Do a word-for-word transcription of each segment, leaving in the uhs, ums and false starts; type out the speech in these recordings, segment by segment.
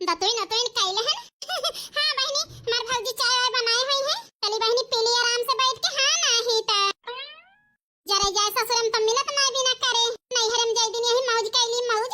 दतुइन उतुइन कइले हन? हाँ बहिनी, हमार भौजी चाय वाय बनाए हुई है। चली बहिनी, पी ली आराम से बैठ के। हाँ, नाही त जरे जाए ससुरे में त मिलत नाय बिना करे। नैहरे में जाई दिन यही मौज कइली मौज।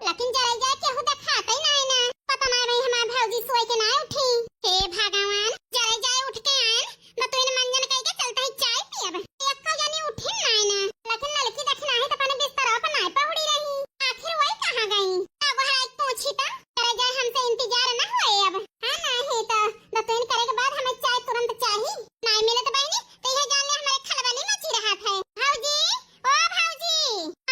लेकिन जरे जाए केहू देखाते नाय ना। पता नाय भाई हमार भौजी सोए के नाय उठी। हे भगवान, जरे जाए उठ के आएन, दतुइन मंजन कइके चलत ही चाय पियब। एक्को जनी उठिन नाय ना। लेकिन ललकी देखी नाही त अपने बिस्तरा पर नाय पहुड़ी रही। आखिर वही कहाँ गई? का गोहराई पूछी त? जरे जाए हमसे इंतजार ना होए अब। हाँ नाही त दतुइन करे के बाद हमें चाय तुरंत चाही। नाय मिले त बहिनी, त यह जान ले हमारे खलबली मची रहत है। भौजी, ओ भौजी,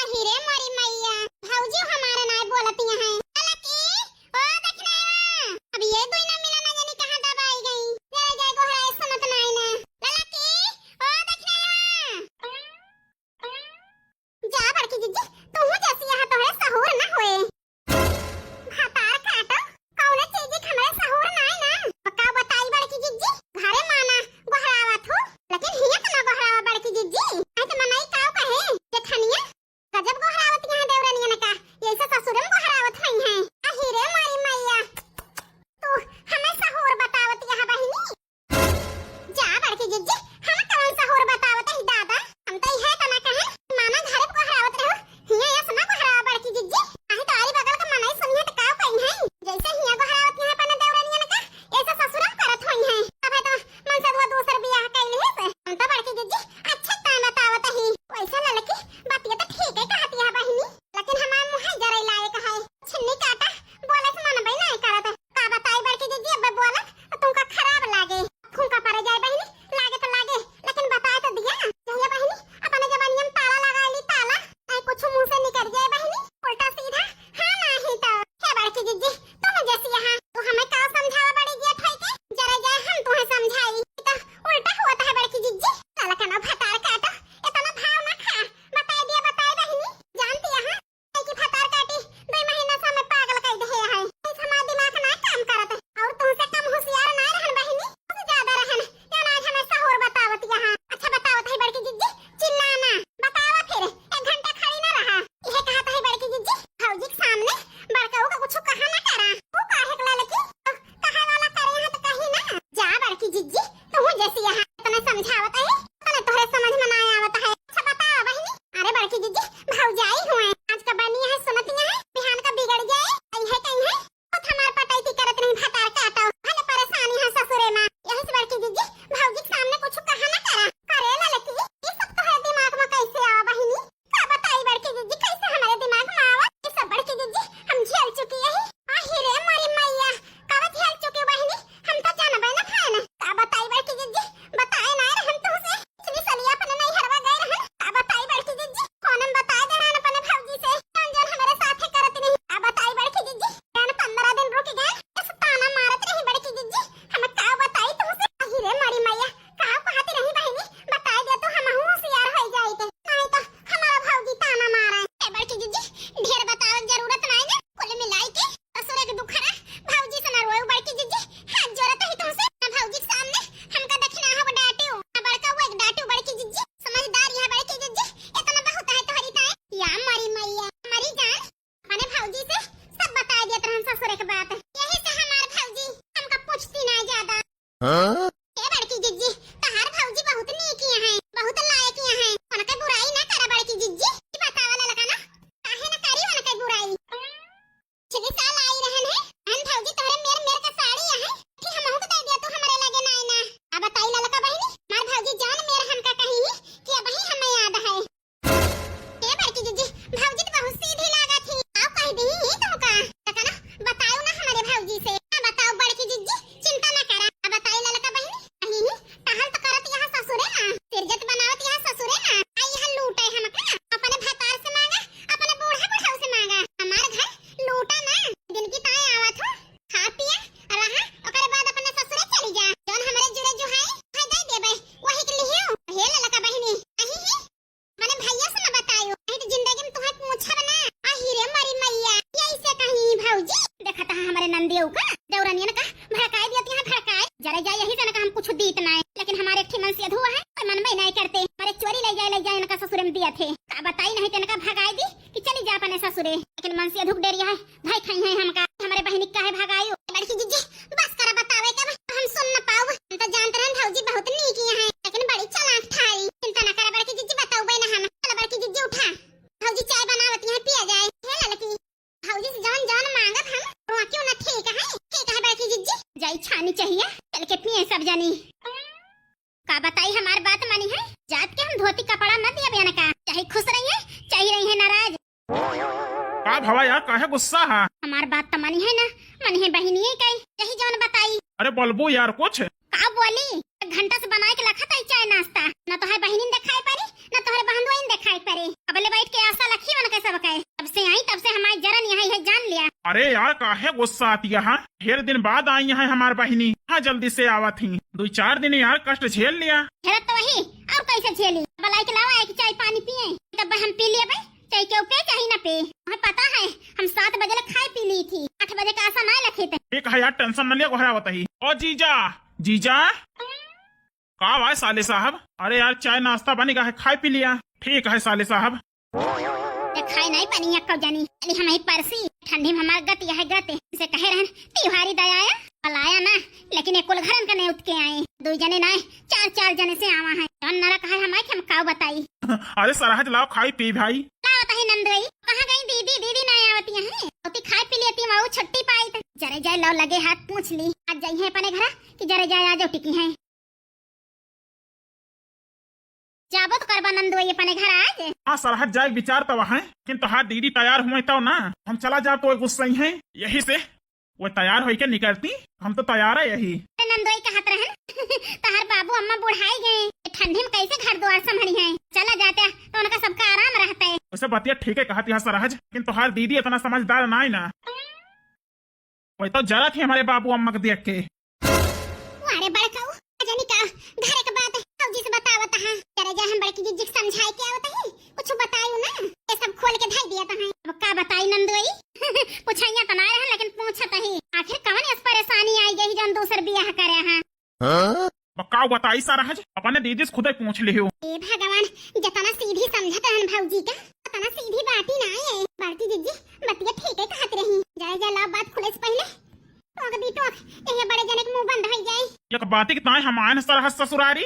अही रे मोरी मैया, भौजी हमारे नाय बोलती हैं। ललकी, ओ दखिनवा, अब ये दुई ना मिला ना जानी कहाँ दबाई गई। जरे जाए गोहराए सुनत नाय ना। ललकी, ओ दखिनवा। जा बड़की जिज्जी, तू जैसी यहाँ तोहरे सहूर ना होए। भतार काटो, कौनो चीज के हमरे सहूर नाय ना। का बताई बड़की जिज्जी, घरे माना गोहरावत हो, लेकिन हियाँ त ना गोहरावा बड़की जिज्जी। नहीं त मनई काव कहे, जेठनिया गजब गोहरावत यहाँ देवरनियन का, यैसे ससुरे में गोहरावत हुई हैं। अही रे मारी मैया, तू हमें सहूर बतावत यहाँ बहिनी। जा बड़की जिज्जी, हम कवन सहूर बतावत ही दादा, हम तो इहे तना कहे, माना घरे गोहरावत रहो, हियाँ यस ना गोहरावा बड़की जिज्जी। आही तो आरी बगल के मनई सुनिए त काव कही हैं, जैसे हियाँ गोहरावत यहाँ अपने देवरनियन का, यैसे ससुरम करत हुई हैं। तबे तो मन से दुआ दूसर बियाह कइली है से, हम तो बड़की जिज्जी अच्छे तान बतावत ही। वैसे ललकी बतिया तो ठीक है कहत यहाँ बहिनी, लेकिन हमार मुँह जरे लायक है। छिन्नी काटा, बोले से मन बई नहीं करत। का बताई बड़की जिज्जी, अब बोला तो तुमका खराब लागे। फूंका पड़ जाए बहिनी, लागे तो लागे, लेकिन बताए तो दिया ना। जहिया बहिनी अपने जबानिया में ताला लगा ली, ताला, नहीं कुछ मुँह से निकल जाए बहिनी, उल्टा सीधा। हाँ नाही तो। हे बड़की जिज्जी, तुम जैसी यहाँ, तू हमें का समझावा बड़ी जेठ होई के? जरा जाए हम तुम्हें समझाई। तो उल्टा हुआ तो है बड़की जिज्जी। साला कनो भतार काटो, इतना भाव ना खा। बताए दिया, बताए बहिनी, जानती यहाँ। कि भतार काटी, दो महीना से हमें पागल कर दे है। इस हमार दिमाग ना काम करत। और तुमसे कम होशियार ना रहन बहिनी, तुमसे ज्यादा रहन। क्यों ना आज हमें सहूर बतावत यहाँ? अच्छा बतावत है बड़की जिज्जी, चिल्लाना। बतावा फिर, एक घंटा खड़ी ना रहा। यह कहत है बड़की जिज्जी, भौजी के सामने बड़काऊ का कुछ कहा ना करा। वो काहे के ललकी? कहे वाला करे हैं तो कही ना। जा बड़की जिज्जी, तू जैसी यहाँ इतना समझावत है, इतना तोहरे समझ में ना आवत है। अच्छा बतावा बहिनी। अरे बड़की जिज्जी, भौजाई हुए, आज का बनी है सुनत यहाँ है, बिहान का बिगड़ जाए, आई है कहीं है। खुद हमार पटैती करत नहीं भतार काटो, भले परेशानी है ससुरे माँ। यही से बड़की जिज्जी, भौजी के सामने कुछ कहा ना करा। अरे ललकी, ये सब तोहरे दिमाग में कैसे आवा बहिनी? का बताई बड़की जिज्जी, कैसे हमारे दिमाग में आवा? ये सब बड़की जिज्जी, हम झेल चुकी यही। आही रे मारी मैया, का झेल चुकी बहिनी? हम तो जानबे ना भैन। का बताई बड़की जिज्जी, बताए ना रहन तुमसे। पिछली सलिया अपने नैहरवा गए रहन। का बताई बड़की जिज्जी, फोन में बताए दे रहन अपने भौजी से, जौन जौन हमारे साथे करत नहीं। का बताई बड़की जिज्जी, जान पंद्रह दिन रुक गए, इस ताना मारत रही बड़की जिज्जी। हम का बताई तुमसे? आही रे मारी मैया, का कहत रही बहिनी, बताए दे तो हमहू होशियार हो जाइत। नहीं तो हमारा भौजी ताना मारा। ए बड़की जिज्जी, ढेर बतावे के जरूरत नहीं ना, कुल मिलाई के ससुरे के दुखड़ा भौजी से ना रोए बड़की जिज्जी, हाथ जोड़त ही तुमसे, ना भौजी के सामने हमका दखिनाहा को डांटियो, ना बड़का वो एक डांटियो बड़की जिज्जी, समझदार यहाँ बड़की जिज्जी, इतना बहुत है तोहरी ताई। या मरी मैया, मरी जान, अपने भौजी से सब बताए देत रहन ससुरे के बात, यही से हमार भौजी हमका पूछती ना ज्यादा। हाँ? ए बड़की जिज्जी, तहार भौजी बहुत नीक हैं, बहुत लायक हैं, उनके बुराई ना करा बड़की जिज्जी। ई बतावा ललका ना, काहे ना करी उनके बुराई? पिछली साल आई रहन है, अहन भौजी तोहरे मेर मेर का साड़ी आहे, कि हमहू के दे दिया तू हमरे लगे ना आईना। अब बताई ललका बहिनी, हमार भौजी जान मेर हमका कही ही कि अबही हमें याद है। ए बड़की जिज्जी, भौजी तो बहुत सीधी लागा थी, आओ कह दी ही तुमका। तका ना, बताओ ना हमारे भौजी से। हाँ, बताओ बड़की जिज्जी, चिंता ना करा। अब बताई ललका बहिनी, कही ही, टहल तो करत यहाँ ससुरे ना, सिरजत बनावत यहाँ ससुरे ना, आई यहाँ लूटे हमका, अपने भतार से मांगा, अपने बूढ़ा बुढ़ाऊ से मांगा, हमार घर लूटा ना, दिन की ताए आवत हो, खा पिया, रहा, ओकरे बाद अपने ससुरे चली जा, जौन हमरे जुरे जुहाई, है दे देबे, वही के लिहियो, हे ललका बहिनी, अही ही, मने भैया से ना बतायो, नहीं तो जिंदगी में तुम्हें पूछब ना, अही रे मरी मैया, ये ऐसे कहीं भौजी, देखत है हमारे नंदियो का, देवरनियन का, भड़काई दिया यहाँ भड़काई, जरा जा यही से ना हम कुछ दीत ना है, लेकिन हमारे एक ठे मन से अधुआ है, कोई मन में नहीं करते, हमारे चोरी ले जाए, ले जाए इनका ससुरे में दिया थे, का बताई नहीं तो इनका भगाई दी, कि चली जा अपने ससुरे। लेकिन मन से अधुक डेरिया है, भाई खाई है हमका, हमरे बहिनी काहे भगायु? बड़की जिज्जी, बस करा बतावे के, अब हम सुन न पाउब। हम तो जानत रहन भौजी बहुत नीक यहाँ है, लेकिन बड़ी चालाक ठाई। चिंता न करा बड़की जिज्जी, बताउबे न हम। चला बड़की जिज्जी उठा, भौजी चाय बनावत यहाँ पिया जाए। हे ललकी, भौजी से जौन जौन मांगब हम, वो क्यों न ठीक है, ठीक है बड़की जिज्जी। जाई छानी चाहिए, चल के पिए सब जनी। का बताई हमार बात मानी है, जात के हम धोती कपड़ा न दिया बयान का, चाहे खुश रही है, चाहे रही है नाराज। का भवा यार, काहे गुस्सा हा? हमार बात त मानी है ना, मानी है बहिनी है काई, यही जौन बताई। अरे बोलबू यार कुछ। का बोली? एक घंटा से बनाए के लखत आई चाय नाश्ता, न तो है बहिनी देखाई परी, न तोहरे बहनोइन देखाई परी। अबले बैठ के आशा लखी मन के सब के। तब से आई, तब से हमारी जरन यहाँ है, जान लिया। अरे यार, काहे गुस्सा आती है? हाँ, ढेर दिन बाद आई है हमार बहिनी। हाँ, जल्दी से आवत ही। दो चार दिन यार कष्ट झेल लिया। हेरत तो वही, और कैसे झेली? अब लाई के लावा एक चाय पानी पिए, तब हम पी लिया भाई। चाय क्यों पे, चाहे ना पे, हमें पता है, हम सात बजे ले खाए पी ली थी, आठ बजे का आशा ना लखे थे। ठीक है यार, टेंशन न लिया, घरा आवत ही। ओ जीजा, जीजा। का भाई साले साहब? अरे यार, चाय नाश्ता बनी गा है, खाए पी लिया। ठीक है साले साहब। ये खाए नहीं पानी अक्का जानी, अरे हम ही परसी, ठंडी में हमार गति है गति। इसे कहे रहन, तिहारी दयाया, पलाया ना, लेकिन ये कुल घरन का नहीं उठ के आए। दो जने ना, चार चार जने से आवा है। कौन नरक है हमारे, हम काव बताई। अरे सरहज लाओ, खाई पी भाई। का बताई नंदोई, कहाँ गई दीदी? दीदी ना आवती है, होती खाए पी लेती, वहू छुट्टी पाई त। जरे जाए लाओ लगे हाथ पूछ ली, आज जाई है अपने घर कि जरे जाए आज टिकी है। जाबो तो करबा नंदोई अपने घर आज। हाँ सरहज जाए विचार तो है, लेकिन तोहार दीदी तैयार हुए तो ना, हम चला जाब तो गुस्सा ही है, यही से वो तैयार होई के निकलती, हम तो तैयार है यही। अरे नंदोई कहत रहन, तोहार बाबू अम्मा बुढ़ाई गए, ठंडी में कैसे घर द्वार संभली है, चला जाते तो उनका सबका आराम रहता है। वैसे बतिया ठीक है कहत यहाँ सरहज, लेकिन तोहार दीदी इतना समझदार ना है ना। वही तो जरा थी हमारे बाबू अम्मा के देख के। अरे बड़काऊ, जनी का घर के बात भौजी से बतावत हा। जरा जा हम बड़की जिज्जी के समझाए के आवत ही, कुछ बतायू ना, ये सब खोल के धई दिया तहा। अब का बताई नंदोई? पुछैया त ना रहन, लेकिन पूछत ही। आखिर कवन ऐस परेशानी आई गई जौन दूसर बियाह करे हा? हाँ? अब का बताई सरहज, अपने दीदी से खुदे पूछ लियो। ए भगवान, जतना सीधी समझत रहन भौजी का, उतना सीधी बात ही ना है। बड़की जिज्जी, बतिया ठीक है कहत रही। जरा जा ला बात खुले से पहले टोक दी टोक, यही बड़े जने के मुंह बंद हो जाए। एक बात की ताई हम आए न सरहज ससुरारी।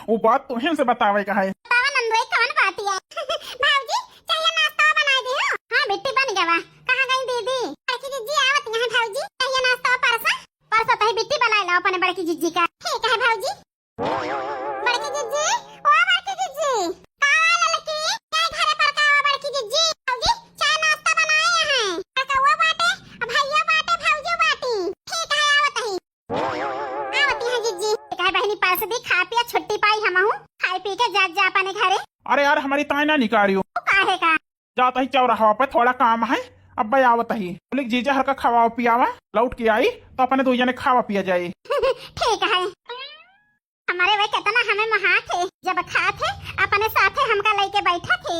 वो बात तोहे से बतावे का है। बतावा नंदोई, कौन बात है? भौजी, चाहिए नाश्ता बनाए दे हो। हाँ बिट्टी बन गवा। कहाँ गई दीदी? बड़की जिज्जी आवत यहाँ भौजी, चाहिए नाश्ता परसा। परसा तही बिट्टी बनाए लाओ अपने बड़की जिज्जी का। ठीक है भौजी। बड़की जिज्जी, ओ बड़की जिज्जी, का ललकी, का घरे पर का बड़की जिज्जी? भौजी, चाय नाश्ता बनाए हैं। का वो बाटे, भैया बाटे, भौजी बाटी। ठीक है, आवत ही। आवत ही है जिज्जी। का बहिनी परस दी, खा पिया छुट्टी पाई हमहू। खाए पी के जात जा अपने घरे। अरे यार, हमारी ताई ना निकारियो। तू काहे का? जात ही चौराहा पे, थोड़ा काम है, अब आवत ही। बोले जीजा हर का खवावा पियावा, लौट के आई तो अपने दो जने खावा पिया जाए। ठीक है। हमारे वे कितना हमें महा थे, जब खा थे अपने साथे हमका लेके बैठा थे,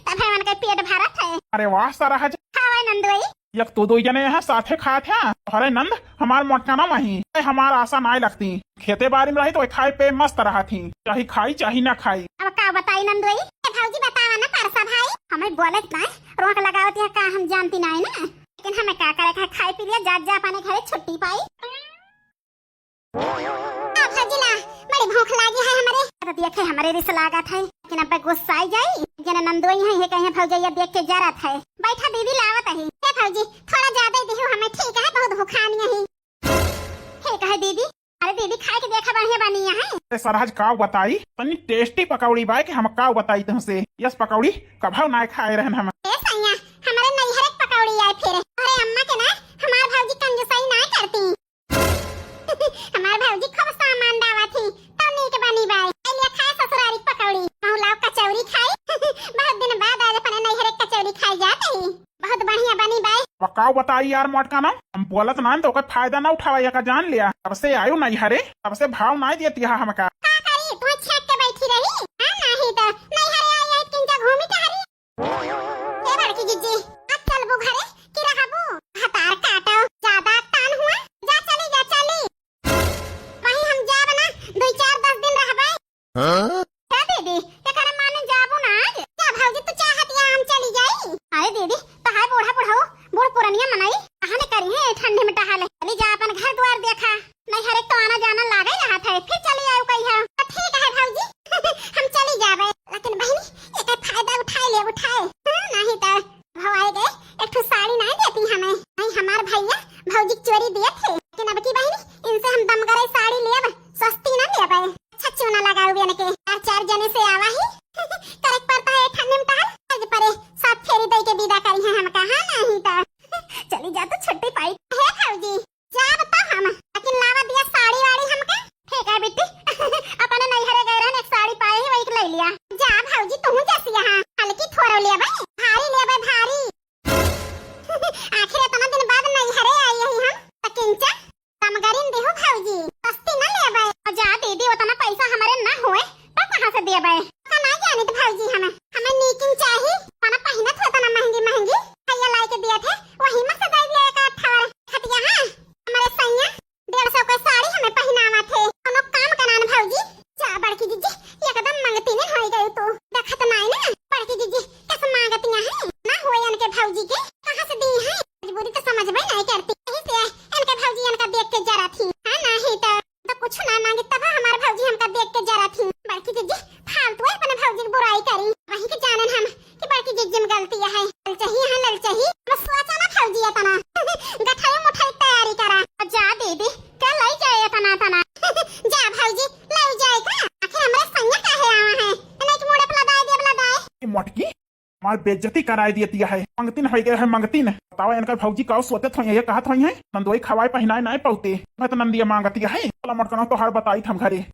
तब है उनके पेट भरा थे। अरे वाह सरहज। हाँ भाई नंदोई। एक तो दो जने यहाँ साथे खात हैं, अरे नंद हमार मोटकाना वही, हमार आशा नाय लगती। खेते बारी में रही तो खाए पे मस्त रहा थी, चाहे खाई चाहे ना खाई। अब का बताई नंदोई, ए भौजी बतावा ना परसा भाई, हमें बोलत ना, रोक लगावत या का हम जानती ना है ना, लेकिन हमें का करे का, खाए पी लिया, जात जा अपने घरे छुट्टी पाई। आ भौजी ला, बड़ी भूख लागी है हमरे। तो देखे हमरे रिस लागत है, लेकिन अब गुस्सा आई जाई, जने नंदोई है, ये कहीं भौजैया देख के जरत है। बैठा दीदी लावत है। ए भौजी, थोड़ा ज्यादा ही दिहो हमें, ठीक है, बहुत भुखानी है। ठीक है दीदी। अरे दीदी, खाए के देखा, बढ़िया बनी है। अरे सरहज, काव बताई, तनी tasty पकौड़ी बाय कि हम काव बताई तुमसे। यस पकौड़ी कभव ना खाए रहन हम। ए सैया, हमारे नैहर के पकौड़ी आए फिर। अरे अम्मा के ना, हमार भौजी कंजूसाई ना करती। हमार भौजी खूब सामान डावा थी, तो नीक बनी बाय। ए लिया खाए ससुरारी के पकौड़ी, कहूँ लाओ कचौरी खाई। बहुत दिन बाद आज अपने नैहर के कचौरी खाई जात ही। बहुत बढ़िया बनी बाय। पकाओ बताई यार मोटकाना, हम बोलत ना तो ओकर फायदा ना उठावा, एका जान लिया। तब से आयो नैहरे, तब से भाव ना देती है हमका। का करी, तू छेक के बैठी रही? हाँ, नहीं तो नैहरे आई है, किंचा घूमी टहरी। ए बड़की जिज्जी, अब चलबू घरे कि रहबू? हतार काटो, ज्यादा तान हुआ, जा चली, जा चली। वहीं हम जाब ना, दो चार दस दिन रहबे। हाँ? का दीदी, एकरे माने जाबू ना आज? का भौजी तू चाहत या हम चली जाई? अरे दीदी, तहार बूढ़ा बुढ़ऊ, बूढ़ पुरनिया मनई, हमें, नहीं, हमार भैया भौजी के चोरी दिए थे, लेकिन अब की बहिनी इनसे हम दमगरई साड़ी लेब, सस्ती ना लेबे। अच्छा चूना लगाऊ भी इनके, चार चार जने से आवा ही। करे के पड़ता है ठंडी में टहल, आज परे सात फेरी दे के विदा करी है हमका, हाँ नहीं तो। चली जा तो छुट्टी पाई है भौजी। जाब तो हम, लेकिन लावा दिया साड़ी वाड़ी हमके। ठीक है बिट्टी, अपने नैहरे गए रहन, एक साड़ी पाए ही, वही के ले लिया। जा भौजी, तू जैसी यहाँ हल्की थोड़ो लेबे, भारी लेबे, भारी। आखिर इतना दिन बाद नैहरे आई ही हम, तो किंचा दमगरिन देहु भौजी, सस्ती न लेबे। जा दीदी, उतना पैसा हमारे ना होए, तो कहाँ से देबे? का ना जानित भौजी, हमें, हमें नीकिन चाही, माना पहिनत हो तना महंगी महंगी, भैया लाई के दिया थे, वही में से दे दिया एक अठारह खटिया, हाँ, हमारे सैया डेढ़ सौ के साड़ी हमें पहिनावा थे, कोनो काम का नान भौजी। जा बड़की जीजी, एकदम मंगतीन होई गई तू, देखत नाई ना, बड़की जीजी कस मांगतिया है, ना होए इनके भौजी के, कहाँ से दी है, मजबूरी तो समझबे नहीं करती, यही से इनके भौजी इनका देख के जरा थी, हाँ, नहीं तो तो कुछ ना मांगे, तब हमार भौजी हमका देख के जरा थी। बड़की जीजी फालतू है अपने भौजी की बुराई करी, वही के जानन हम कि बड़की जीजी में गलती है। ललचही है, ललचही, बस सोचा ना भौजी इतना। गठाई मुठाई तैयारी करा। जा दीदी, क्या लाई जाए इतना तना? जा भौजी, लाई जाए का? आखिर हमरे सैया काहे आवा है? नहीं कि मुड़े पे लदाए देब लदाए। ए मोटकी, हमार बेइज्जती कराए दिए दिया है। मंगतिन हो गए है मंगतिन। बताओ इनका भौजी का सोचत होई है, ये कहत होई है, नंदोई खवाए पहिनाए नाय पौते। मैं तो नंदिया मांगतिया है। चला मोटकना तोहार बताई हम घरे।